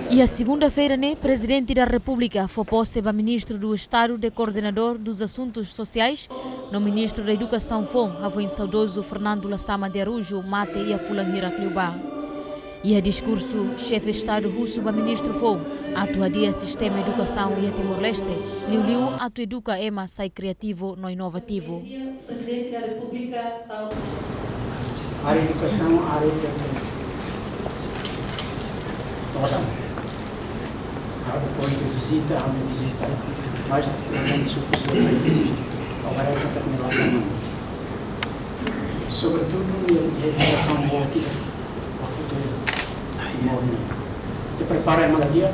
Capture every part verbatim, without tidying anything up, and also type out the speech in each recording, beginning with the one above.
Iha segunda-feira ne'e, Prezidente da Repúblika fó pose ba Ministru do Estadu de Koordenadór dos Asuntus Sosiais, no Ministru da Edukasaun foun, hafoin saudozu Fernando Lasama de Araújo mate iha fulan hirak liubá. Iha diskursu, Xefe Estadu husu ba ministru foun atu hadi'a sistema edukasaun iha Timor-Leste, liuliu atu eduka ema sai kriativu no inovativu. Área edukasaun, área edukasaun todan. Ha'u depois de vizita, ha'u vizita mais de trezentos professores. Agora é que termina lá. Sobretudo, edukasaun boa aqui para o futuro. Timor, né? Te prepara a malaria,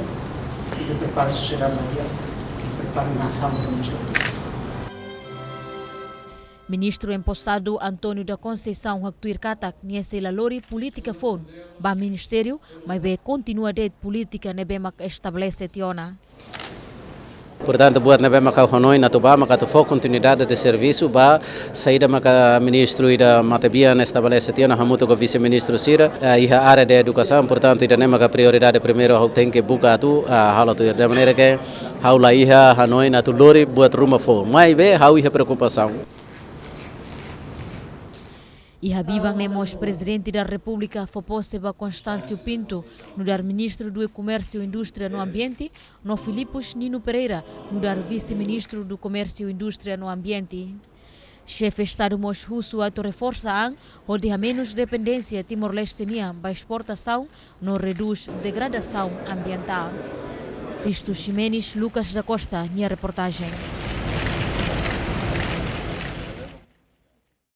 te prepara a sociedade malaria, te prepara a nação da Ministru emposadu António da Conceição haktuir katak nia sei la lori polítika foun ba ministériu, maibé kontinua de'it polítika ne'ebé mak estabelese tiha ona. Portantu, buat ne'ebé mak ha'u hanoin atu bá, maka atu fó kontinuidade de servisu ba saida maka ministru ida matebian estabelese tiha ona hamutuk ho vise-ministru sira, eh, iha área de edukasaun. Portantu, ida-ne'e maka prioridade primeiru ha'u tenke buka atu, eh, halo tuir. De maneira ke ha'u la iha hanoin atu lori buat ruma foun. Maibé ha'u iha preokupasaun. Iha biban ne'e mós Prezidente da Repúblika fó pose ba Constâncio Pinto nu'udar Ministru do Comércio, Indústria no Ambiente, no Filipus Nino Pereira nu'udar Vise-Ministru do Comércio, Indústria no Ambiente. Xefe Estadu mós husu atu reforsa an hodi hamenus dependénsia Timor-Leste nian ba esportasaun no redús degradasaun ambientál. Sisto Ximenes, Lucas da Costa, nia reportajen.